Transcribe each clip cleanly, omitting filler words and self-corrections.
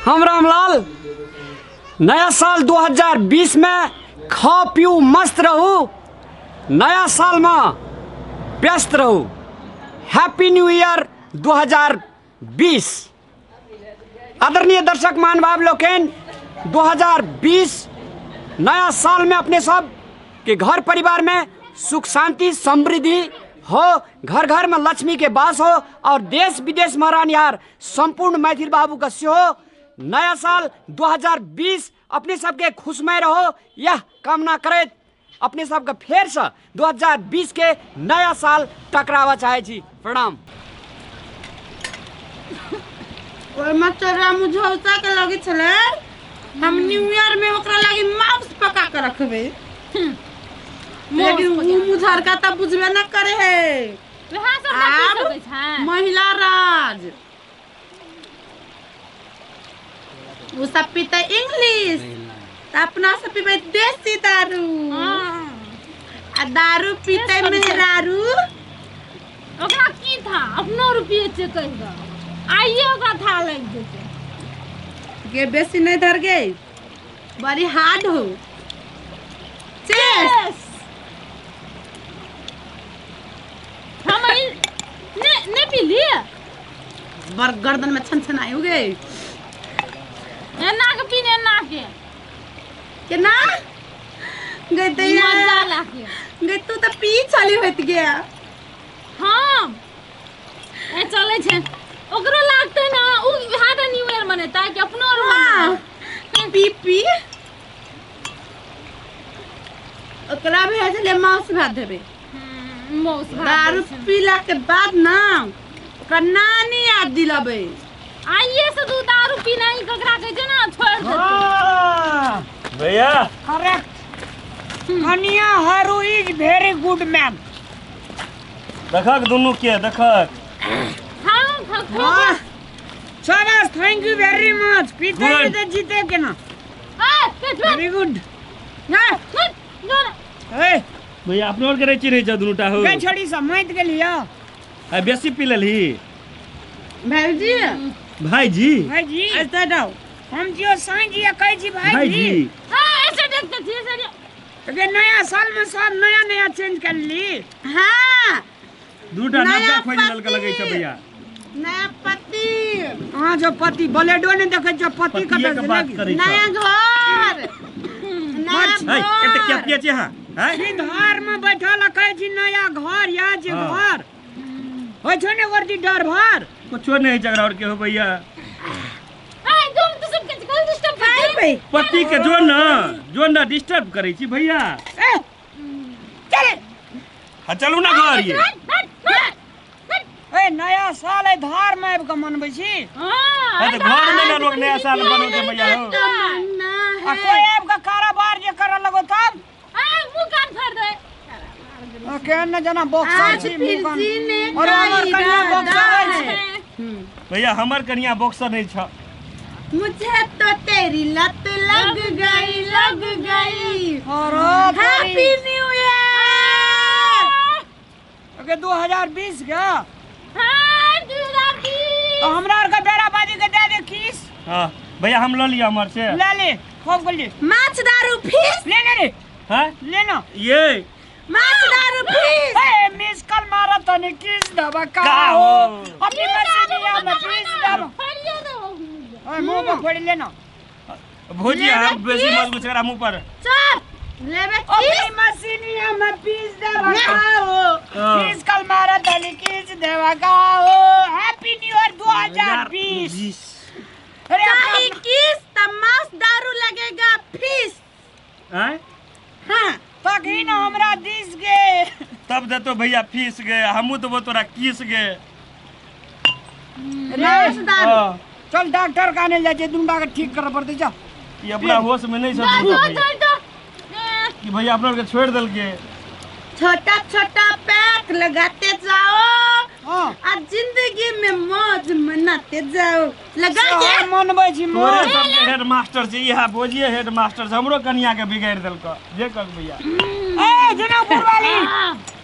हम रामलाल नया साल 2020 में खाओ पीऊ मस्त रहू, नया साल में व्यस्त रहू। Happy new year 2020। आदरणीय दर्शक महानुभाव लोकनि, 2020 नया साल में अपने सब के घर परिवार में सुख शांति समृद्धि हो, घर घर में लक्ष्मी के वास हो और देश विदेश में रहनिहार संपूर्ण मैथिल बाबू का सेहो नया साल 2020 अपने सबके खुशमय रहो, यह कामना करैत अपने सबके फेरसँ 2020 के नया साल टकरावा चाहै छी। प्रणाम। ओहिमे तोरा मुझौसा के लगे छलै, हम न्यू ईयर में ओकरा लागी मांस पका के रखबै, लेकिन उ मुझरका तऽ बुझबे न करे है। वएह सब ना पी आब सकै छै। महिला राज, उ सब पीते इंग्लिश तऽ अपना सब पीबै देसी दारू। हाँ। आ दारू पीते मेहरारू। ओकरा की था अपनो रुपये छै कहि कऽ आइए ओकरा था लागि जेतै। गे बेसी नहीं धर गे, बड़ी हार्ड हो। चेस। Yes! हम ने ने पी लिए। बर गर्दन में छन छन आयु गे। एना के पीने एना के केना गई तो मजा लागे। गई तू तो पी चली होत गया। हाँ ए चले छे ओकरो लागते ना उ वहाँ तो न्यू ईयर मनेता कि अपनो और हाँ पी पी ओकरा भेजले मांस भात देबे। मौस भात दारू दै छै। पीला के बाद ना ओकरा नानी याद दिलबे। आइए से तू दारू पीना ही ककरा कहै छै ना छोड़ देतै। हाँ, भैया करेक्ट। कनिया हरू is very good ma'am. देखक दुनू के देखक। हाँ हाँ वाह शाबाश, thank you very much. पीते Good. पीते जीते के ना। ए पेट पेट वेरी गुड। ना जो ना। ए भैया अपनो आर के रहै छी रहै छ दुनू टा हो। गे छोड़ी सब माइत गेलियो। आ बेसी पी लेलही। भाईजी भाईजी भाईजी ऐसा जाओ। हम जियो साईं जी कहै छी भाईजी। भाईजी हाँ ऐसे देखते छी ऐसे देख- गे नया साल में सब नया नया चेंज कर ली। हाँ दूटा नया नबका खोजि लेलक लगै छै पति। भैया। नया पति। अहाँ जो पति बलेडो ने देखै छ पति पतिये कतऽ के से बात लगी? करै छ। नया घर नया है एते किया घर। पियै छी अहाँ हैं? छी धार में बैठल आ कहै छी नया घर या जे हाँ। घर होइ छौ ने वर्दी डर भर। कुछो नहि झगड़ा और के हो भैया। ए तुम तो सब के कल डिस्टर्ब कर भाई पति के जो ना डिस्टर्ब करै छी भैया। ए चल हाँ चलू ना घर ये। ए नया साल है धार में आबि कऽ मनबै छी। हाँ हाँ, तऽ घर में ना लोग नया साल बनौते भैया हो। तमन्ना आ है। कोई आबि कऽ कारोबार जे करऽ लगो तब आ मुंह कान फाड़ दे। आ, केहन ने जेना बॉक्सर आज छी फिर मुँह कान। जीने और का हमर कनिया इरादा बॉक्सर है। अछि। भैया हमर कनिया बॉक्सर नहीं छ। मुझे तो तेरी लत लग गई लग गई। और हैप्पी न्यू ईयर। ओके 2020 के हाँ 2020 तो हमरा आर के बेराबाजी के दे दे किस। हाँ भैया हम ल लिअ हमर से। ले ले खूब गोली माछ दारू फीस। ले ले रे हैं ले ना ये माछ दारू फीस। ए मिस कॉल मारा तने किस दबा का का हो हो? अपनी मशीन या में पीस दबा। फाड़िए दो। ओए मुंह पर फोड़ ले ना। भुजिया हम बेसी मजबूत एकरा मुंह पर। चल लेबे अपनी किस। मशीन या में पीस दबा का हो। हाँ। मिस कॉल मारा तने किस दबा का हो। Happy new year 2020। अरे चाहे किस त माछ दारू लगेगा फीस। हैं हाँ तखी न हमरा this गे। तब देतो भैया फीस गे हमू तो वो तोरा किस गे। माछ दारू। हाँ, चल डॉक्टर काने जाइ छै दुनू के ठीक करऽ पड़तै जा। ई अपना होश में नहीं छ जो दुनू जो भैया। जो कि भैया अपना के छोड़ देलके। छोटा छोटा पैक लगाते जाओ हाँ आ जिंदगी में मौज मनाते जाओ। लगा के हम मनबै छी तोरे मौज। सबके हेड मास्टर छै इएह भोजिए हेड मास्टर छै हमरो कनिया के बिगाड़ि देलक जे कर भैया। ए जनकपुर वाली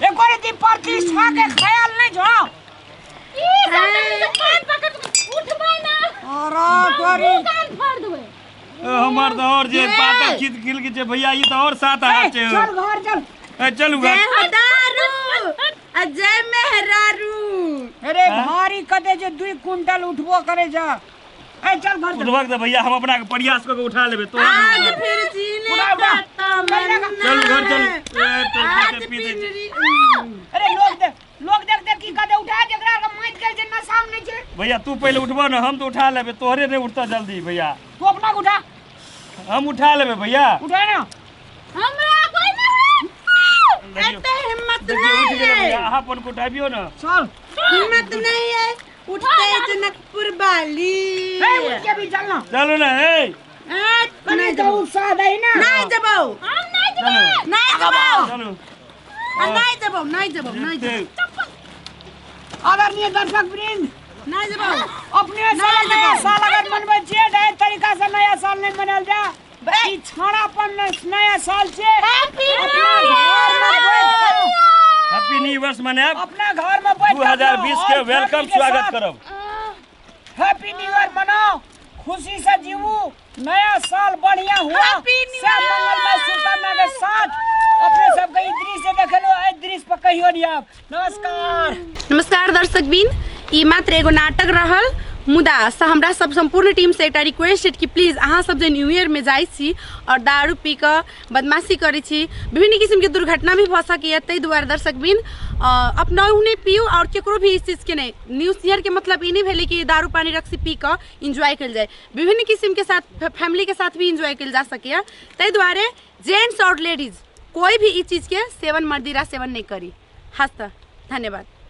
एको रति प्रतिष्ठा के ख्याल नहीं छौ। ई सब तो कान पकड़ के उठबै ना। अरे तोरी कान फाड़ देबै। हमर तऽ और जे पातर खींच खिल के छै भैया, ई तऽ और 7-8 छै। चल घर चल। ए, चलू घर। जय हो दारू आ जय मेहरारू। अरे भारी कदे जे 2 क्विंटल उठबो करे जा। ए चल घर चल। उठबक तऽ भैया, हम अपना के प्रयास कऽ के उठा लेबै तोरा। आज फिर जीने उठा, उठा। का तमन्ना। चलू घर चलू। ए, तो आज पीते पीते। फिर अरे लोग देख, लोग देख देख की कदे उठा जेकरा के माइत गेल छै नशा में नहीं छै। भैया तू पहिले उठबह ने, हम तऽ उठा लेबै, तोहरे नहि उठतऽ जल्दी भैया। तू अपना के उठा। हम उठा लेबै भैया। उठा ना। हमरा कोई नहीं। एते हिम्मत देखियौ, उठि नहीं गेलै है। भैया, अहाँ अपन के उठाबियौ ने। चल। हिम्मत नहीं है उठते जनकपुर बाली। ए उठ के भी चल ना। चलू ने, ए ए, कनी नहीं तो जबो। उत्साह दही ना। नहीं जबो। हम नहीं जेबै। नहीं जबो। चलू। आ, नहीं जबो, नहीं जबो, नहीं जबो। आदरणीय दर्शक वृंद, नहीं जबो। अपने साल नया साल अगर मनबै छियै तऽ एहि तरीका से नया साल नहीं मनायल जाए। ई छाड़ापन नया साल छै। अपना घर में बैठ कऽ, हैप्पी न्यू वर्ष मनायब। अपना घर में बैठ कऽ 2020 के अपना welcome family के स्वागत साथ करब। हैप्पी न्यू ईयर मनाओ, खुशी से जीवू, नया साल बढ़िया हुआ, हैप्पी न्यू सब मंगलमय शुभकामना के साथ अपने सबके ई दृश्य देखेलो, एहि दृश्य पर कहियो नहीं आब। नमस्कार। नमस्कार दर्शक बिन, ई मात्र एगो नाटक रहल, मुदा से हमरा सब सम्पूर्ण टीम से एकटा रिक्वेस्ट है कि प्लीज अहाँ सब जे न्यू ईयर में जाइ छी और दारू पी कऽ बदमाशी करै छी, विभिन्न किस्मके दुर्घटना भी भऽ सकैए, ताहि दुआरे दर्शक बिन अपनहु नहि पियू और केकरो भी इस चीजके नहि। न्यू ईयर के मतलब ई नहि भेलै कि दारू पानी रक्सी पी कऽ एन्जॉय कयल जाय, विभिन्न किस्मके साथ फैमिलीके साथ भी एन्जॉय कयल जा सकैए। ताहि दुआरे जेंट्स और लेडीज कोई भी ई चीजके सेवन मदिरा सेवन नहि करी। हस्त धन्यवाद।